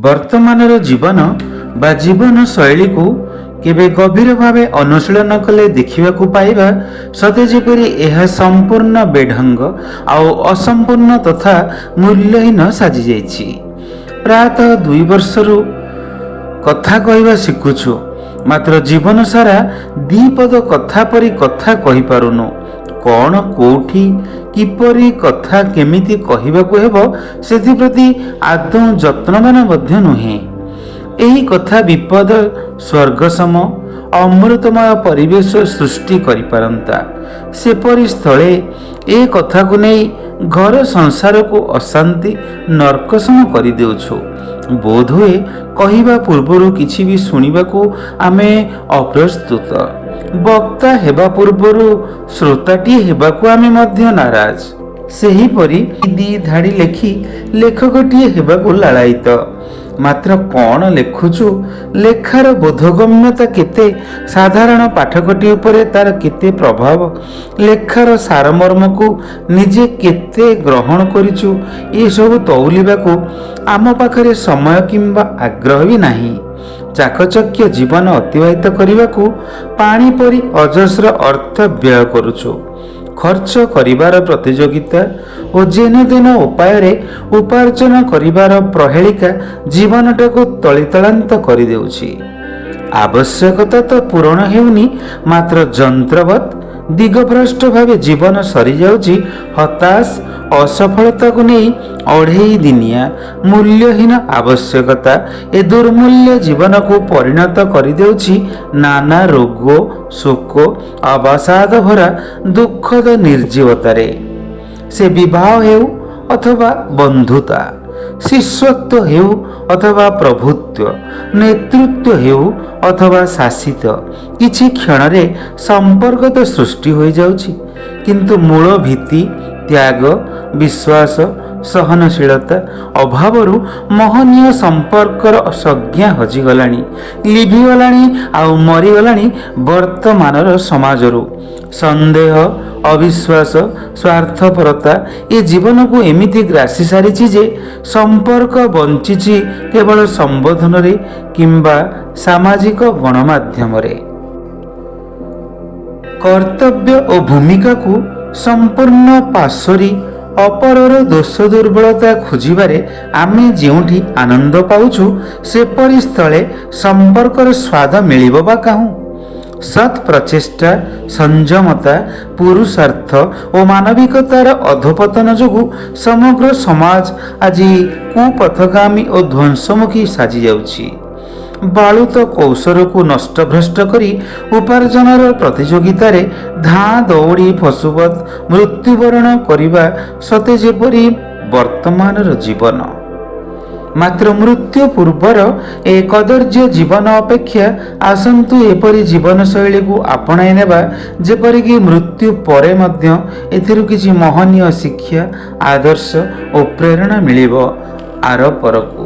ବର୍ତ୍ତମାନର ଜୀବନ ବା ଜୀବନ ଶୈଳୀକୁ କେବେ ଗଭୀର ଭାବେ ଅନୁଶୀଳନ କଲେ ଦେଖିବାକୁ ପାଇବା, ସତେ ଯେପରି ଏହା ସମ୍ପୂର୍ଣ୍ଣ ବେଢଙ୍ଗ ଆଉ ଅସମ୍ପୂର୍ଣ୍ଣ ତଥା ମୂଲ୍ୟହୀନ ସାଜିଯାଇଛି। ପ୍ରାୟତଃ 2 ବର୍ଷରୁ କଥା କହିବା ଶିଖୁଛୁ, ମାତ୍ର ଜୀବନ ସାରା ଦିପଦ କଥା ପରି କଥା କହିପାରୁନୁ। କ'ଣ, କୋଉଠି, କିପରି କଥା କେମିତି କହିବାକୁ ହେବ, ସେଥିପ୍ରତି ଆଦୌ ଯତ୍ନବାନ ମଧ୍ୟ ନୁହେଁ। ଏହି କଥା ବିପଦ ସ୍ୱର୍ଗସମ ଅମୃତମୟ ପରିବେଶ ସୃଷ୍ଟି କରିପାରନ୍ତା, ସେପରି ସ୍ଥଳେ ଏ କଥାକୁ ନେଇ ଘର ସଂସାରକୁ ଅଶାନ୍ତି ନର୍କସମ କରିଦେଉଛୁ। ବୋଧହୁଏ କହିବା ପୂର୍ବରୁ କିଛି ବି ଶୁଣିବାକୁ ଆମେ ଅପ୍ରସ୍ତୁତ। ବକ୍ତା ହେବା ପୂର୍ବରୁ ଶ୍ରୋତାଟିଏ ହେବାକୁ ଆମେ ମଧ୍ୟ ନାରାଜ। ସେହିପରି ଦି ଧାଡ଼ି ଲେଖି ଲେଖକଟିଏ ହେବାକୁ ଲାଳାୟିତ। ମାତ୍ର କ'ଣ ଲେଖୁଛୁ, ଲେଖାର ବୋଧଗମ୍ୟତା କେତେ, ସାଧାରଣ ପାଠକଟି ଉପରେ ତାର କେତେ ପ୍ରଭାବ, ଲେଖାର ସାରମର୍ମକୁ ନିଜେ କେତେ ଗ୍ରହଣ କରିଛୁ, ଏସବୁ ତଉଲିବାକୁ ଆମ ପାଖରେ ସମୟ କିମ୍ବା ଆଗ୍ରହ ବି ନାହିଁ। ଚାକଚକ୍ୟ ଜୀବନ ଅତିବାହିତ କରିବାକୁ ପାଣି ପରି ଅଜସ୍ର ଅର୍ଥ ବ୍ୟୟ କରୁଛୁ। ଖର୍ଚ୍ଚ କରିବାର ପ୍ରତିଯୋଗିତା ଓ ଯେନତେନ ଉପାୟରେ ଉପାର୍ଜନ କରିବାର ପ୍ରହେଳିକା ଜୀବନଟାକୁ ତଳିତଳାନ୍ତ କରିଦେଉଛି। ଆବଶ୍ୟକତା ତ ପୂରଣ ହେଉନି, ମାତ୍ର ଯନ୍ତ୍ରବତ୍ ଦିଗଭ୍ରଷ୍ଟ ଭାବେ ଜୀବନ ସରିଯାଉଛି। ହତାଶ ଅସଫଳତାକୁ ନେଇ ଅଢ଼େଇ ଦିନିଆ ମୂଲ୍ୟହୀନ ଆବଶ୍ୟକତା ଏ ଦୁର୍ମୂଲ୍ୟ ଜୀବନକୁ ପରିଣତ କରିଦେଉଛି ନାନା ରୋଗ, ଶୋକ, ଅବସାଦ ଭରା ଦୁଃଖଦ ନିର୍ଜୀବତାରେ। ସେ ବିବାହ ହେଉ ଅଥବା ବନ୍ଧୁତା, ଶିଷ୍ୟତ୍ୱ ହେଉ ଅଥବା ପ୍ରଭୁତ୍ୱ, ନେତୃତ୍ୱ ହେଉ ଅଥବା ଶାସିତ, କିଛି କ୍ଷଣରେ ସମ୍ପର୍କ ତ ସୃଷ୍ଟି ହୋଇଯାଉଛି, କିନ୍ତୁ ମୂଳ ଭିତ୍ତି ତ୍ୟାଗ, ବିଶ୍ୱାସ, ସହନଶୀଳତା ଅଭାବରୁ ମହନୀୟ ସମ୍ପର୍କର ସଂଜ୍ଞା ହଜିଗଲାଣି, ଲିଭିଗଲାଣି ଆଉ ମରିଗଲାଣି ବର୍ତ୍ତମାନର ସମାଜରୁ। ସନ୍ଦେହ, ଅବିଶ୍ୱାସ, ସ୍ୱାର୍ଥପରତା ଏ ଜୀବନକୁ ଏମିତି ଗ୍ରାସି ସାରିଛି ଯେ ସମ୍ପର୍କ ବଞ୍ଚିଛି କେବଳ ସମ୍ବୋଧନରେ କିମ୍ବା ସାମାଜିକ ଗଣମାଧ୍ୟମରେ। କର୍ତ୍ତବ୍ୟ ଓ ଭୂମିକାକୁ ସମ୍ପୂର୍ଣ୍ଣ ପାଶୋରି ଅପରର ଦୋଷ ଦୁର୍ବଳତା ଖୋଜିବାରେ ଆମେ ଯେଉଁଠି ଆନନ୍ଦ ପାଉଛୁ, ସେପରି ସ୍ଥଳେ ସମ୍ପର୍କର ସ୍ୱାଦ ମିଳିବ ବା କାହୁଁ? ସତ୍ ପ୍ରଚେଷ୍ଟା, ସଂଯମତା, ପୁରୁଷାର୍ଥ ଓ ମାନବିକତାର ଅଧୋପତନ ଯୋଗୁଁ ସମଗ୍ର ସମାଜ ଆଜି କୁପଥଗାମୀ ଓ ଧ୍ୱଂସମୁଖୀ ସାଜିଯାଉଛି। ବାଳୁତ କୌଶଳକୁ ନଷ୍ଟଭ୍ରଷ୍ଟ କରି ଉପାର୍ଜନର ପ୍ରତିଯୋଗିତାରେ ଧାଁ ଦୌଡ଼ି ପଶୁବତ୍ ମୃତ୍ୟୁବରଣ କରିବା ସତେ ଯେପରି ବର୍ତ୍ତମାନର ଜୀବନ। ମାତ୍ର ମୃତ୍ୟୁ ପୂର୍ବର ଏ କଦର୍ଯ୍ୟ ଜୀବନ ଅପେକ୍ଷା ଆସନ୍ତୁ ଏପରି ଜୀବନଶୈଳୀକୁ ଆପଣାଇ ନେବା, ଯେପରିକି ମୃତ୍ୟୁ ପରେ ମଧ୍ୟ ଏଥିରୁ କିଛି ମହନୀୟ ଶିକ୍ଷା, ଆଦର୍ଶ ଓ ପ୍ରେରଣା ମିଳିବ ଆର ପରକୁ।